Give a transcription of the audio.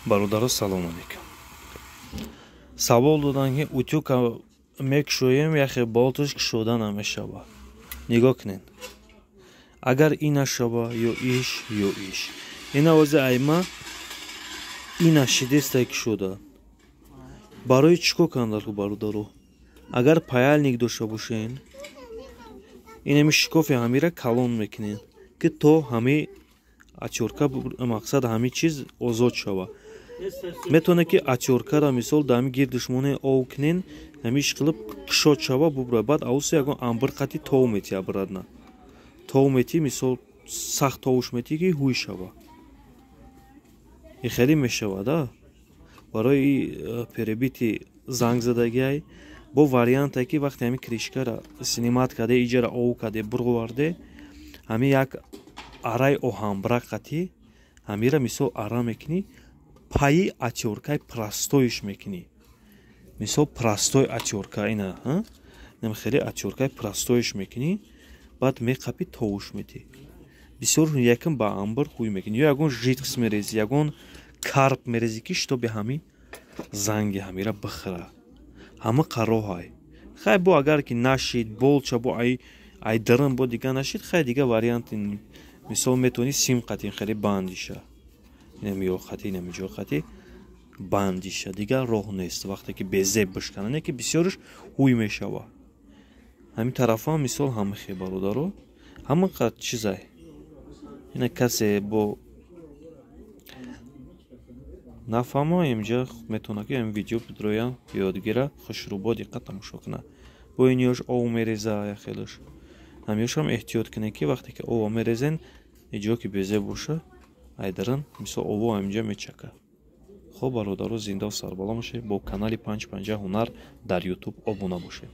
Бародаро, салом алейкум. Савол доданд, ки утюг а мекушоем, яхе болташ кушода намешава. Нигоҳ кунед, агар ина шава, ё иш, ё иш, ина ози айма ина шидестай кушода. Барои чӣ кор кандар, бародаро? Агар паяльник дошта бошен, инами шикофи ҳамира калон мекунед, ки то ҳами отвёртка, мақсад, ҳами чиз озод шава. Метавонед, ки отвёртка ра, мисол, дар ҳами гирдиш моне, ов кунен, ҳамиш қилиб кушод шава, бубра. Баъд авуси ягон амбир қати тов мети, обратно тов мети, мисол, сахт товуш метӣ, ки ҳуй шава. И хеле мешавада. Барои перебити занг задагиай. Бо варианте, ки вақте ҳами крышка ра снимать карде, иҷара ов карде, бурғоварде, ҳами як араи оҳанбара қатӣ ҳамира, мисол, ара мекунӣ, пайи отвёртка и простой ш мекунӣ. Мисол, простой отвёртка ина хеле отвёртка и простой ш мекунӣ, баъд меқапӣ, товуш метӣ. Бисёр якм ба амбир ҳуй мекунӣ ё ягон жидкость мерезӣ, ягон карп мерезӣ, ки чтобы ҳами занги ҳамира бихӯра. Ҳама қароҳай. Хай, бо агар ки нашид болча, бо ай дарин, бо дига нашид, хай, дига варианти, мисол, метавонӣ сим қатин хеле бандиша, инами ё қати, инами ҷо қати бандиша. Дигар роҳ нест, вақте ки безеб бишкана, не ки бисёрш ҳуй мешава. Ҳамин тарафҳам, мисол, ҳамахе, бародаро, ҳама қад чизай. Ина касе бо нафаҳмо, инҷа метавона, ки ҳамин видео бидроя, ёдгира, хушрӯ, бо диққат тамошо куна. Бо ин ёш ов мереза, яхелаш ҳамёшам эҳтиёт кунед, ки вақте ки ова мерезен, иҷо ки безеб боша, айдаран, мисол, ово ҳаминҷа мечака. Хоб, бародаро, зиндаву сарбаланд бошед. Бо канали Панҷ Панҷа Ҳунар дар Ютуб обуна бошед.